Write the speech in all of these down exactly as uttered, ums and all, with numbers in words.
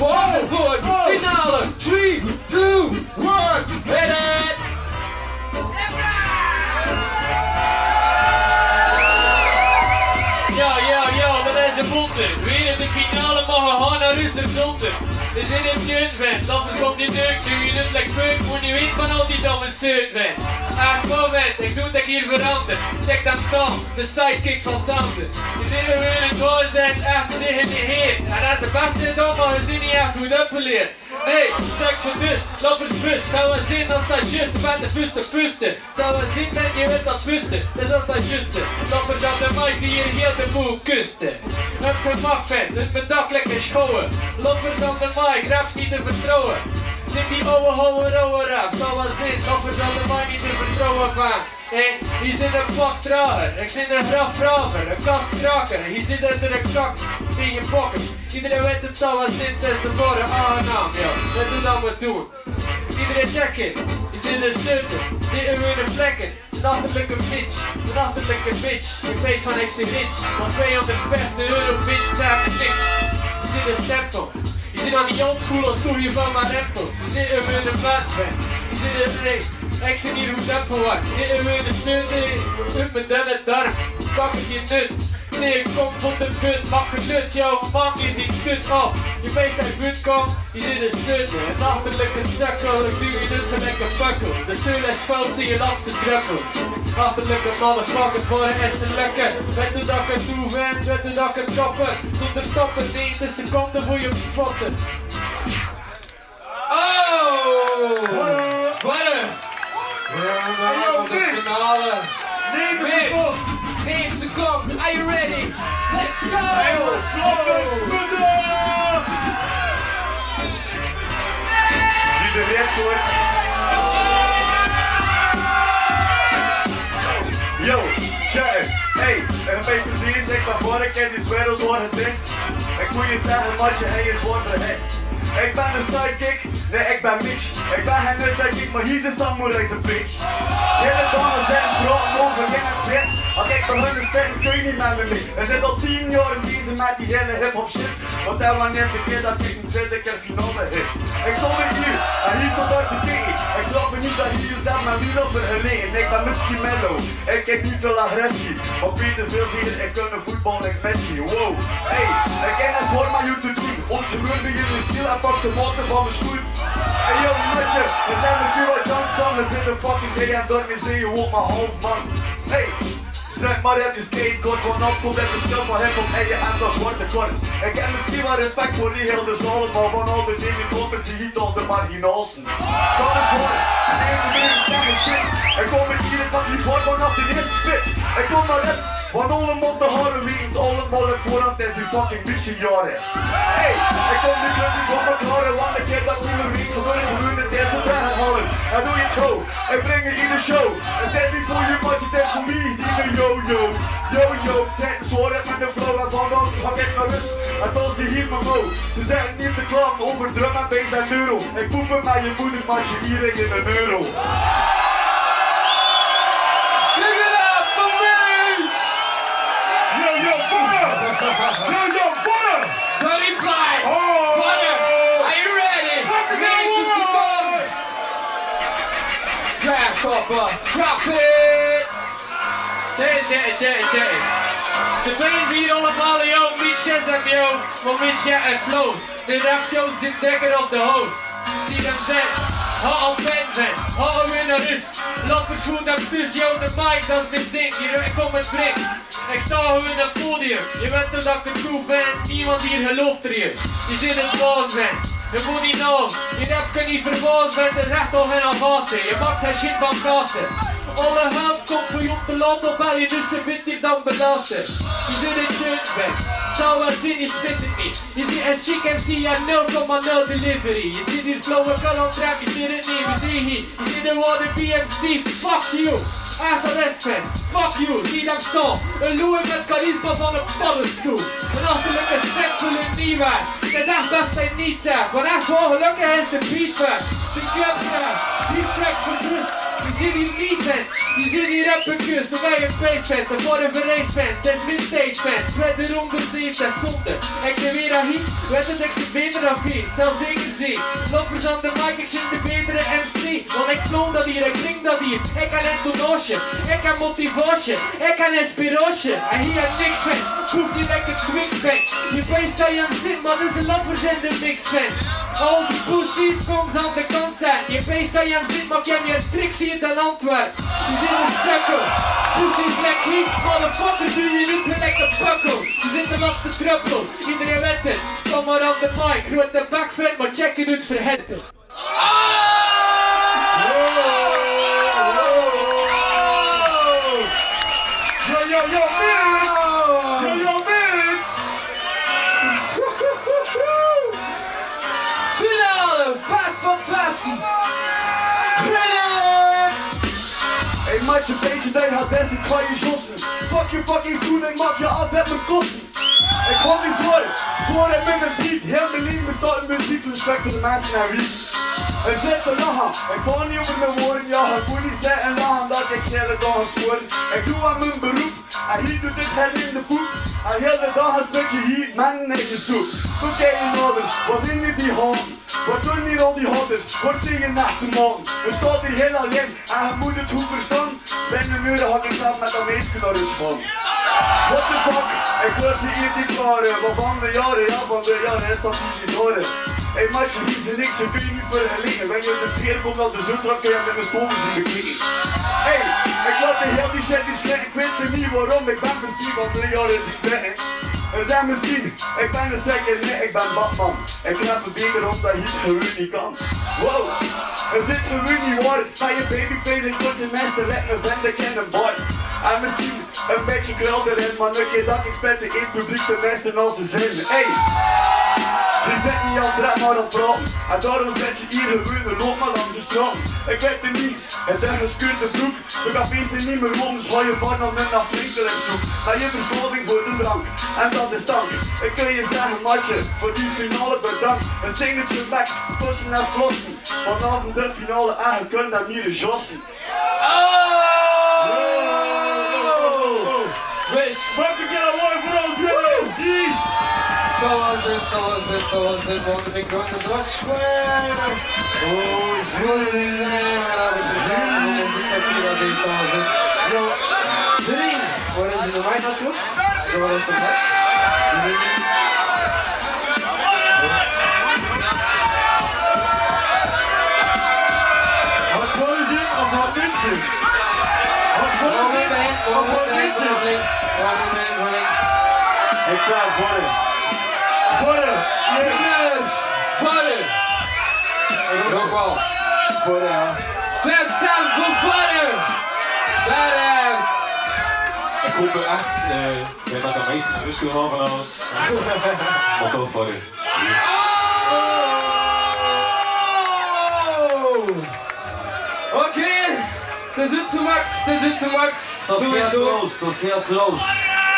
Bal veur de finale. Three, two, one, hit it! Jao, jao, jao, dat is 'n wonder. Weer in de finale, mer veer gaon nao rust zonder. Veer zeen in Tjurnsvend, dat is op de deuk, doe je 't like fuck, want je weet van al die dames zeuk vent. Ach, moment, ik doe dat hier verander. Check dan staan, de sidekick van Sander. Veer zeen weer in Tjurnsvend, ach, zeg het niet heet. En dat is de beste dom, mer veer zeen niet echt hoe dat verleert. Hey, seks voor dus, dat is bus. Zou wel zin, dat is juist, de band is bus, de bus. Zou wel zin, dat je weet dat bus. Dat is dat juist. Dat is dan de mic die hier heel de boel kuste. Op de mak vent, dus bedak lekker schouwen. Lopper dan de mic, raps niet te vertrouwen. Zit die ouwe houwe rouwe rap, zou wel zin, lopper dan de mic niet te vertrouwen van. Hey, hier zit een pak trager, ik zit een grafvrager, een kaskraker. Hier zit er een kak in je pocket. Iedereen weet het, zou wel zin, het is de bore aangenaam, joh. Dat is dan wat doen. Iedereen check it, hier zit een sleutel, zit er weer een vlekken. Een achterlijke bitch, een achterlijke bitch. Je face van ex rich, van tweehonderdvijftig euro bitch, daar is niks. Hier zit een stempel. Is dit dan die old school of stoer je van maar rempels? Is dit een evenement? Is dit een, hey, ik zit hier hoe dat verwacht. Is dit een evenement? Up met dunne darm, pak het je nut. Nee, ik kom van de put, mag gelut, jouw man in die stut af. Je beest uit buurt kan, is dit een stut. Een achterlijke sukkel, ik duw je nut gelijk een fakkel. De zeul is fout, zie je laatste druppels. Achterlijke motherfucker, voor de eerste lekker. Weet u dat ik het toe vind, weet u dat ik het choppen. Zonder stoppen, niet een seconde voor je bevatten. Oh! Wat een... Hey, yo, de Mitch! Finale. Mitch, negen seconden. Are you ready? Let's go! Hey, wat is dat? Zie de rechts, hoor. Yo, check. Hey, en opeens te zien is, ik ben vorige keer die zwervers worden getest. Ik moet je zeggen, matje, hij is worden getest. Ik ben de sidekick, nee, ik ben Mitch. Ik ben geen sidekick, maar hier is samurai, is een bitch. Hele dagen zijn praten over in het wit. Als ik bij hun stem, kun je niet met me mee. Er zit al tien jaar in deze met die hele hip-hop shit. Want dat was de eerste keer dat ik een tweede keer finale hit. Ik stond hier en hier stond daar te kijken. Ik snap niet dat hier zelf maar niet over gelegen. Ik ben misschien mellow. Ik heb niet veel agressie, maar Peter veel zeker. Ik kan een voetbal, ik Messi. Wow. Hey, ik ken een zwaar maar YouTube team. Ontgebeurde je in stil en pak de motor van mijn schoen. Hey yo, matje, we zijn misschien wat Johnson. We zitten fucking gay en daarmee zie je ook maar half man. Hey. Zeg maar, heb je skateboard, want op komt het verschil van hip-hop en je aantal zwarte kort. Ik heb misschien wel respect voor die heel de zaal, maar van al de dingen kopen ze hier tot de marginaals. Dat is waar. En ik ben hier tegen shit. Ik kom met hier, ik pak hier zwaar vanaf de eerste spit. Ik kom maar rap, van allemaal de harde wind, allemaal het voorhand is die fucking missie jaren. Hey, ik kom niet terug, ik kom maar klaren, want ik heb dat niet meer weten. Gebeurt het nu in het eerste bij herhalen. En doe je het zo. Ik breng het in de show. Het is niet voor je, maar het is voor mij. Niet meer yo-yo. Yo-yo, zet me zwaar met de flow. En vandaag pak ik naar rust. En als die hier me go. Ze zijn niet te klaar over drum en bass en euro. Ik poep het naar je moeder, maar je hier in een euro. Give it up for me! Yo, yo, fire! Yo, yo, fire! Dirty Fly! Oh! Fire! Are you ready? Fucking negen seconden! Grasshopper, drop it! Tje, tje, tje, tje. Ze brengen hier allemaal, yo, Mitch Shazam, yo. Maar Mitch, ja, en flows. De rapshows zit lekker op de host. Zie dan zet, ha al pen zet, ha al weer naar rust. Loop eens goed naar plus, yo, de mic, dat is mijn ding. Hier, ik kom met drink. Ik sta hier in het podium. Je weet toch dat ik het goed vind. Niemand hier gelooft er je. Je zit in het veld, man. Je moet niet nog. Je raps kan niet verbaasd, want het is echt al geen avance. Je maakt geen shit van kassen. Alle helft komt voor je op de lotto, bel je dus een beetje dan belasten. Je zit in het shirt, man. Zou wel zien, je spit het niet. Je ziet een ziek M C, ja, nul komma nul delivery. Je ziet hier flow, ik kan al trap, je ziet het niet, we zien hier. Je ziet de woorden B M C, fuck you. Echt respect, fuck you. Zie dan staan, een Louis met charisma van een paddenstoel. Een achterlijke stempel in Nieuwwijk. Het is echt best een niet zaak, want echt wel gelukkig is de beat weg. De club weg, die track verdrust. Je Zeen die Lied fan, die zeen die rapper kus, de wei een feest fan, de voor een verreis fan, des min tijd fan, tweede ronde die te zonde. Ik ben weer aan hier, weet het ik zit beter dan vier, zal zeker zien. Loffers aan de mic, ik zeen de betere M C. Want ik flow dat hier, ik drink dat hier. Ik kan entourage, ik kan motivage, ik kan inspirage. En hier niks van, proef niet lekker Twix fan. Je weet dat je hem zit, maar dus de loffers in de mix fan. Al die pussies, kom aan de kant staan. Je weet dat je hem zit, maar ik heb meer tricks hier dan antwoord. Je zit een sukkel. Pussies lekker, motherfucker, doe je niet zo lekker pukkel. Je zit de laatste druppel. Iedereen weet het, kom maar aan de mic. Grote bek fan, maar check het uit verhitten. Yo, yo, yo, bitch! Yo, yo, bitch! Finale, Fast for Classy! Hey, maatje, beetje, die had best een kleine jossen. Fuck je fucking schoen, ik maak je af met mijn kosten. Ik kom niet zwaar, zwaar, ik ben een beat. Heel mijn leven bestaat in muziek, respect voor de mensen en wie. Ik zet de lach aan, ik val niet over mijn woorden, ja, ik moet niet zeggen lachen dat ik hele dagen zwoer. Ik doe aan mijn beroep, en hier doet dit het in de poep. En heel de dag is met je hier, man, in de soep. Oké, in orders, was in die hand. Wat doen hier al die hotters? Wat zie je nacht de man? We staan hier heel alleen. En hij moet het goed verstaan. Binnen uren had ik zelf met Amerika naar de school. What the fuck? Ik was hier in die klaren. Wat van de jaren, ja, van de jaren is dat hier die toren. Hey, maatje, hier is niks, we kunnen niet vergelijken. Wanneer de peer komt, laat de zus straks, kun je met mijn stoel zien bekijken. Hey, ik laat de heel die shit, die shit, ik weet het niet waarom. Ik ben bestief al drie jaar in die band. Er zijn misschien, ik ben een zeker, nee, ik ben Batman. Ik knap het beter op dat je het gewoon niet kan. Wow, is dit gewoon niet waar? Bij je babyface, ik stort de meeste, lijkt me vende, ken een bord. En misschien een beetje krul erin, maar een keer dat ik spet in het publiek de meeste naar ze zin. Hey, die zit niet al druk maar aan praten. En daarom zet je hier gewoon de loop maar langs de stroom. Ik weet het niet, het ergens kunt de broek. De cafés zijn niet meer rond, dus hou je bar dan met naar winkel en zoek. Naar je verslaving voor de drank. En dat is dank. Ik kun je zeggen, maatje, voor die finale bedankt. Een steenetje weg, tussen en flossen. Vanavond de finale, eigenlijk kun daar niet jossen. Oh! Wish. Fuck, we get a one for all J M C. Zo was het, zo was het, zo was het. Want ik ben de Dutch. Oh, Julie. Julie. Wat is het normaal naartoe? Zo, wat is het? Wat voor zin of wat niet zin? Wat voor zin of wat niet zin? Links, links. Ik zei voor hem. Voor hem. Yes. Voor hem. Rockwall. Voor hem. Tristan, go for it! Badass! Ik hoop er echt, eh, we hebben dat meeste rust kunnen halen vanavond. Maar toch voor u. Oh! Oké! Dat is het te max, dat is het te max. Dat is heel close, dat is heel close.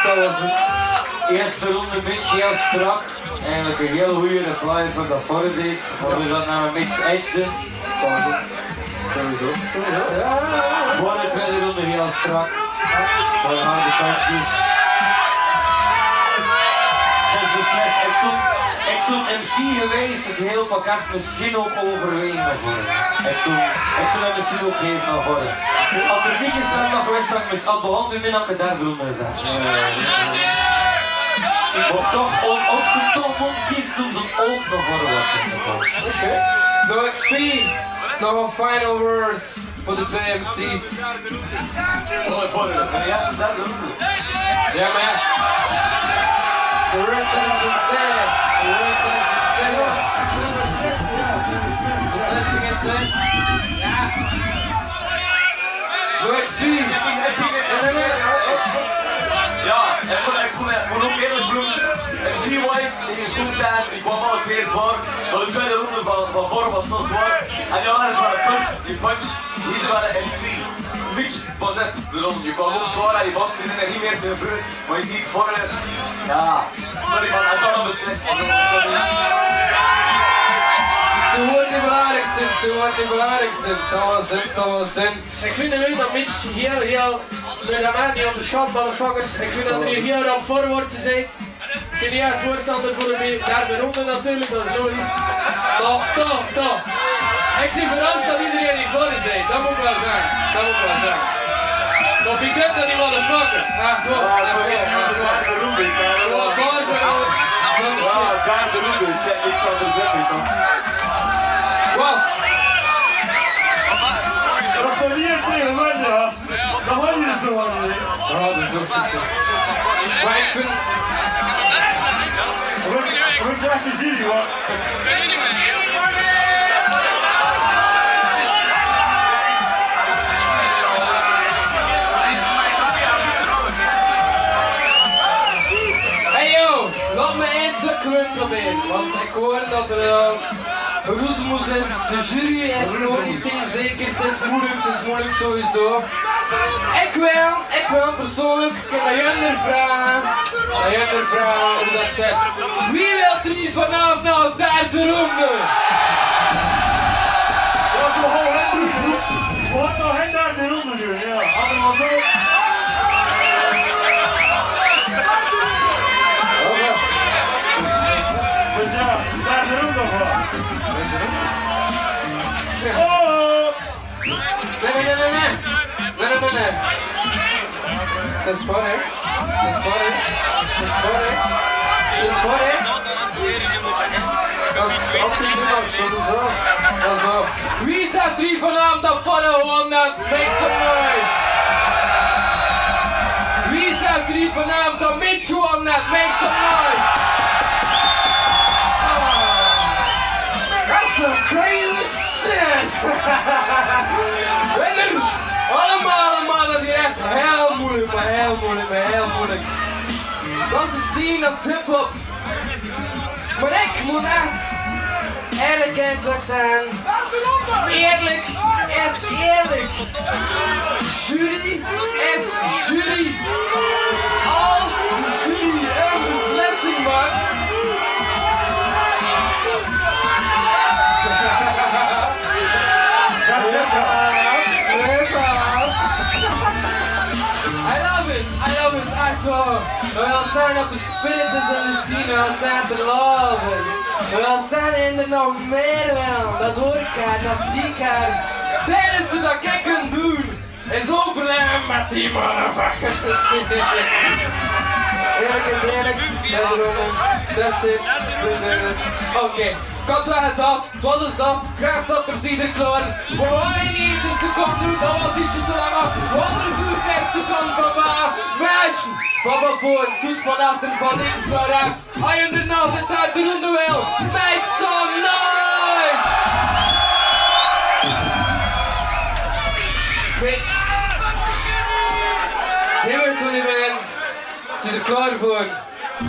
Dat was het. Eerste ronde, Mitch, heel strak. Eigenlijk een hele goede reply van de vorige date. Als we dat naar een mix edge doen. Sowieso. Sowieso. Ja, ja, ja. Voor de tweede ronde heel strak. Van harde kantjes. Dat is beslist. Ik zoek, ik zoek M C geweest, het heel pakket misschien ook overwegen naar voren. Ik zoek, ik zoek hem misschien ook geven naar voren. Als er niet is, dan nog geweest dat ik mis had behandeld, dan kan ik daar doen, dus. Wat toch, op, op zijn toppunt kiest, doen ze het ook nog voor de Washington. Oké. No X P, nog een final words voor de twee M C's. Oh, voor de, ja, dat doen we. Ja, maar ja. The rest has been said. The rest has been said. Beslissing is said. Ja. Leuk, Steve. Ja, ik vond, ik vond, ik vond ook eerlijk bedoeld. M C-wise, ik moet zeggen, ik kwam alle twee zwaar. Maar de tweede ronde van, van voor was zo zwaar. En ja, dat is wel een punt. Die punch, die is wel een M C. Niets was het. Bedoel, je kwam ook zwaar aan je vast zitten en niet meer te vruwen. Maar je ziet voor je, ja. Sorry man, hij zal wel beslissen. Ze woort neet belangriek zeen, ze woort neet belangriek zeen. Zal waal zeen, zal waal zeen. Ik vind 't leuk dat Mitch hiel, hiel, de Germaan, die onderschat, motherfuckers. Ik vind dat er hiel rap voorwoord zet. Serieus voorstander veur de derde ronde natuurlijk, dat is logisch. Toch, toch, toch. Ik zie verrast dat iedereen hie veur zit. Dat moet ik wel zeggen. Dat moet ik wel zeggen. Of wie kent dat die motherfucker? Ah, zo. Gewoon, gewoon zo. Zo, shit. Wat? Dat is toch niet het hele wedstrijd? Dat hoor je zo aan, hè? Ja, dat is wel speciaal. Maar ik vind, we, we moeten echt plezier, hoor. Hey, yo, laot me ein tök probere, want ik huur dat er, eh, roesmoes is, de jury is nog neet zeker, 't is moeilijk, 't is moeilijk sowieso. Ik wil, ik wil persoonlijk, ik wil aan Jan vragen, aan Jan vragen hoe dat zit. Wie wilt er hie vanaaf nao de derde ronde? Wat nog hen derde ronde nu, ja. Allemaal door. Wat? Dus ja, derde ronde gewoon. Oh! Nee, nee, nee, nee, nee. Nee, nee, nee, nee. Dat is funny. Dat is funny. Dat is funny. Dat is funny. Dat is altijd leuk, sowieso. Also, wie zet er hie vanaaf nao de derde ronde? Make some noise. Wie zet er hie vanaaf nao de mid-ronde? Make some noise. That's some crazy shit. Allemaal, allemaal, dat is echt heel moeilijk, maar heel moeilijk, maar heel moeilijk. Dat is de scene, dat is hip-hop. Maar ik moet echt eerlijk en eerlijk zijn. Eerlijk is eerlijk. Jury is jury. Als de jury een beslissing maakt. I love it, I love it, echt waar. We willen zijn op de Spirit is in de scene, we zijn de lovers. We zijn in de nog meer wel. Dat hoor ik haar, dat zie ik haar. Het enige dat ik kan doen, is overleggen met die motherfuckers. Eerlijk is eerlijk. That's it. Oké. Kan toch dat? Tot de zap. Grasshoppers, zie d'r klaor. We waren niet, dus de komt nu, dat was ietsje te lang af. Honderdvijftig seconden van waar. Meisje, van, van voor, doet van achter, van links naar rechts. High in the north, en daar doen we wel. Make some noise! Mitch. Here we go, man. Zie d'r klaor veur?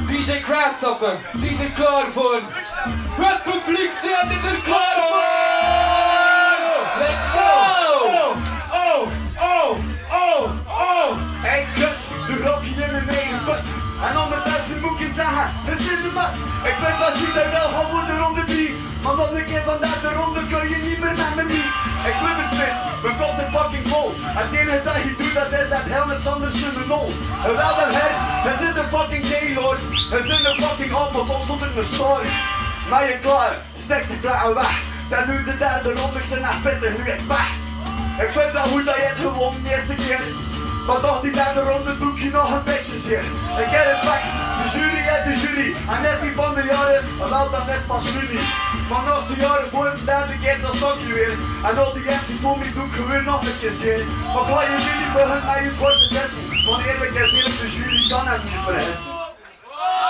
D J Grasshopper, zie d'r klaor veur? Het publiek, zit d'r klaor veur? Let's go! Oh, oh, oh, oh, oh. Hey, kut, de raffineerde negenput. En ondertussen moet ik zeggen, we zitten maar. Ik ben pas niet uit de hal voor de ronde drie. Maar wat ik in vandaag de ronde kun je niet meer met me niet. Ik loop een spits, mijn kop zit fucking vol. Het enige dat je doet, dat is dat heel niks anders in de nul. En wel dan her, het zit een fucking gaylord. Het zit een fucking op, maar toch stond ik mijn story. Maar je klaar, stek die vrouw weg. Dan nu de derde ronde, ik zit naar pittig, nu ik weg. Ik vind wel goed dat je het gewoon de eerste keer. Maar toch die derde ronde doe ik je nog een beetje zeer. Ik heb respect, de jury, ja, de jury. En is niet van de jaren, en wel dan is pas nu niet. Maar als de jaren voor de derde keer, dan stop je weer. En al die M C's voor mij doe ik gewoon nog een keer zeer. Maar klaar, je jullie begint mij eens voor te testen. Want eerlijk is eerlijk, de jury kan hem niet vergissen. Oh!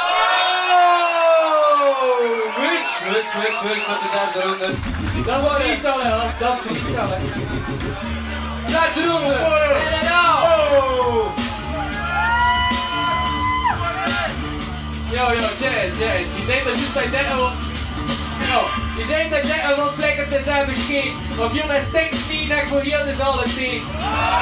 Mitch, Mitch, Mitch, Mitch, dat is de derde ronde. Dat is freestyle, hè, dat is, dat is freestyle, hè. Derde ronde. Let it out. Oh! Yo, yo, chat, chat. Ze zeen dat juist bij Deno. Yo, ze zeen dat Deno, want vlekken te zijn beschiet. Of jongens, denk niet dat ik voor hier de zaal het zie.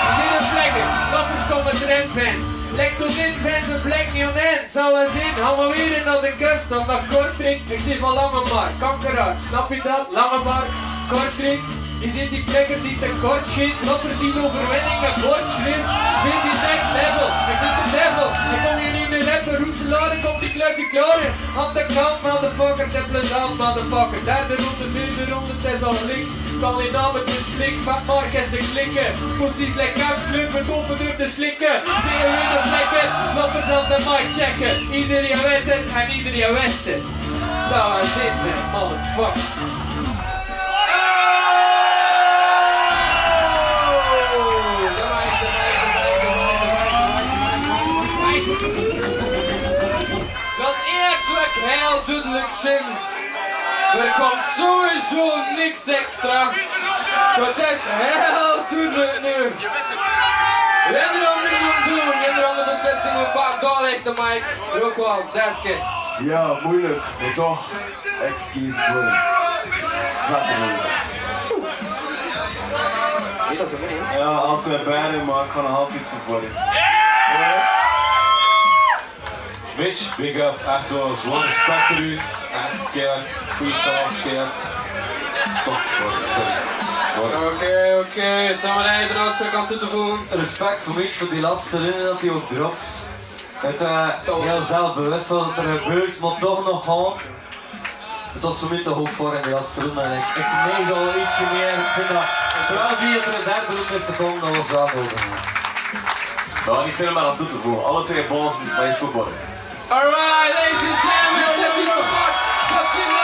Ze zeen de vlekken, dat is gewoon met rem, fans. Lek toen in, fans, we vlekken niet om hen. Zou wel zin, hou maar weer in dat de kerst dan nog kort Ik, ik zeen van Langemark, Kankeraar, snap je dat? Langemark, Kortrijk. Je ziet die plekken die tekort schieten, laten we die overwinning en voortschriet weer die next level. Ik zit de devil, ik kom hier niet meer rappen. Roeselare komt die kluiten klaren. Aan de kant, motherfucker, de plezant, motherfucker. Derde ronde, vierde ronde, het is al licht. Zal je naam het beslik, van Mark is de klikken. Precies, lekker, slurpen, pompen door de slikken. Zingen we de plekken, laten we zelf de mic checken. Ieder je weet het en ieder je wist het. Zo, zitten, motherfucker. Laot ik 't hiel dudelik zègke. D'r kump sowieso niks extra. Dat is hiel dudelik noe. Jao, d'r anger beslissing, e paar daag ech de mic. Jao, moeilijk, maar toch. Excuus voor het. Gaat er niet. Jao, altied beter, maar ik kan nog altied vervolgen. Mitch, big up, ech waal, respect veur u. Ech keihard, goeie staf, keihard. Top, sorry. Oké, oké, zomaar even aan de kant toe te voegen. Respect veur Mitch veur die latste ronde dat ie op dropt. Het, eh, hiel zelfbewust wat er gebeurt, maar toch nog gewoon. Het waas veur mich te hoog veur in de latste ronde. En ik, ik neig al ietsje mier. Ik vind dat, zowaal wie het er derde ronde is gekomen, dat waas waal nodig. Dan niet veel meer aan toe te voegen. Alle twee balls, maar is voetbal. Alright, ladies and gentlemen, let's give a fuck.